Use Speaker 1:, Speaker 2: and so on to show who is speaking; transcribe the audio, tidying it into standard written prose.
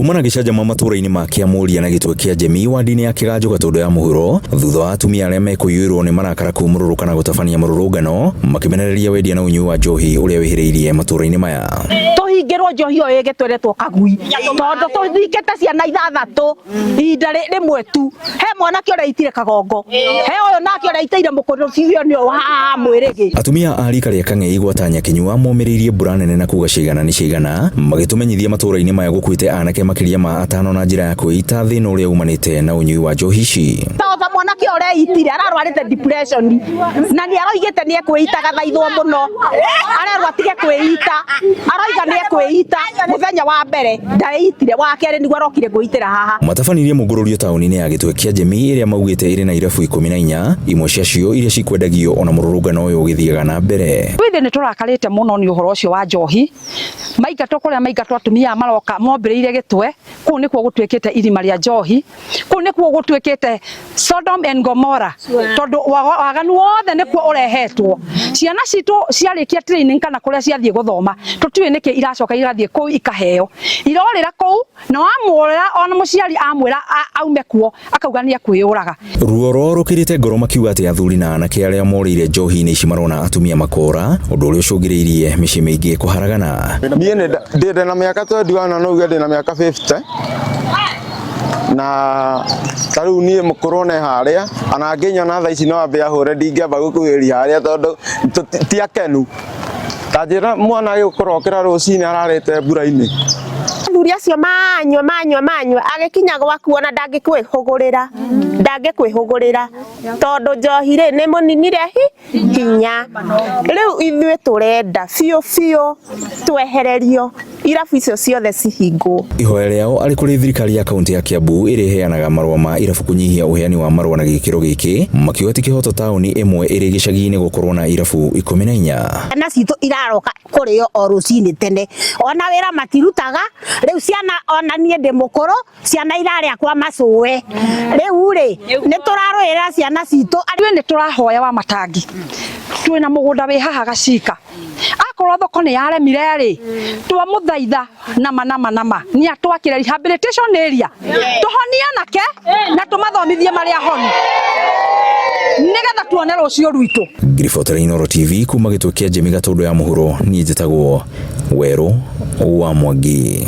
Speaker 1: Kuma na gĩcanjama matũũra-inĩ ma Kĩamũria na Gĩtwe kĩa Njemi wadi-inĩ ya Kĩganjo Gatũndũ ya mũhuro thutha wa atumia arĩa mekũiyũirwo nĩ marakara kumũrũrũka na gũtabania mũrũrũngano makĩmenereria wendia na ũnyui wa njohi ũrĩa wĩhĩrĩirie matũũra-inĩ maya.
Speaker 2: Tũhingĩrwo njohi ĩyo ĩgĩtweretwo kagui tondũ tũthingĩte ciana ithathatũ ihinda rĩmwe tu. He mwanake ũrĩa itire kagongo, he ũyũ nake ũrĩa iteire mũkũrũbibio nĩ ũyũ haha mwĩrĩgĩ.
Speaker 1: Atumia a rika rĩa Kang'ei gwata Nyakinyua momĩrĩirie mbura nene na kuga ciaigana nĩ ciaigana magĩtũmenyithia matũũra-inĩ maya gũkuĩte anake makĩria ma atano na njĩra ya kwĩita thĩna ũrĩa umanĩte na ũnyui wa njohi ici.
Speaker 2: Tondũ mwanake ũrĩa eitire ararwarĩte depression na nĩ aroigĩte nĩ ekwĩita, gathaithwo mũno arerwo atige kwĩita, aroiga nĩ ekwĩita. Mũthenya wa mbere ndaitire, wa kerĩ nĩguo arokire kwĩitĩra haha.
Speaker 1: Matabanirie mũngũrũrio taũni-inĩ ya Gĩtwe kĩa Njemi ĩrĩa maugĩte ĩrĩ na irabu 14, imwe ciacio iria cikwendagio ona mũrũrũngano ũyũ ũgĩthiaga na mbere.
Speaker 3: Ithuĩ nĩ tũrakarĩte mũno nĩ ũhoro ũcio wa njohi, maingatwo kũrĩa maingatwo atumia aya maroka mombĩrĩire Gĩtwe, kũu nĩkuo gũtuĩkĩte irima rĩa njohi, kũu nĩkuo gũtuĩkĩte Sodom and Gomorrah, tondũ waganu wothe nĩkuo ũrehetwo. Ciana citũ ciarĩkia training kana kũrĩa ciathiĩ gũthoma, tũtiũĩ nĩkĩ iracoka irathiĩ kũu ikaheo. Irorĩra kũu na wamũrĩra ona mũciari amwĩra aume kuo akauga nĩ ekwĩyũraga.
Speaker 1: Ruo rwao rũkĩrĩte ngoro makiuga atĩ athuri na anake arĩa morĩire njohi-inĩ ici marona atumia makora, ũndũ ũrĩa ũcũngĩrĩirie mĩciĩ mĩingĩ kũharagana.
Speaker 4: Niĩ ndĩ na mĩaka 21 no uge ndĩ na mĩaka 50 na ta rĩu niĩ mũkũrũ one harĩa ona angĩnyona thaa ici no ambe ahũre, ndingĩamba gũkuhĩrĩria harĩa tondũ ti akenu. Ta njĩra mwana agĩkũrokĩra rũcinĩ ararĩte mbura-inĩ.
Speaker 2: Athuri acio manyua manyua manyua agĩkinya gwaku ona ndangĩkwĩhũgũrĩra, ndangĩkwĩhũgũrĩra tondũ njohi rĩ nĩ mũninire hinya. Rĩu ithuĩ tũrenda biũ biũ twehererio irabu icio ciothe cihingwo.
Speaker 1: Ihoya rĩao arĩ kũrĩ thirikari ya kaunti ya Kiambu ĩrĩa ĩheanaga marũa ma irabu kũnyihia ũheani wa marũa na gĩkĩro gĩkĩ, makiuga ti kĩhoto taũni ĩmwe ĩrĩ gĩcagi-inĩ gũkorwo na irabu 14.
Speaker 2: Ciana citũ iraroka kũrĩo o rũcinĩ tene, ona wĩra matirutaga. Rĩu ciana, ona niĩ ndĩ mũkũrũ, ciana irarĩa kwa macũwe. Rĩu rĩ nĩ tũrarũĩrĩra ciana citũ.
Speaker 3: Ithuĩ nĩ tũrahoya wa matangi, twĩna mũgũnda wĩ haha gacika, akorwo thoko nĩ yaremire rĩ, twamũthaitha nama nama nama nĩ atwakĩre rehabilitation area, tũhonie anake na tũmathomithie marĩ ahonu nĩgetha tuone rũciũ rwitũ.
Speaker 1: Ngiribotera Inooro TV kuma Gĩtwe kĩa Njemi Gatũndũ ya mũhuro, niĩ njĩtagwo Werũ wa Mwangi.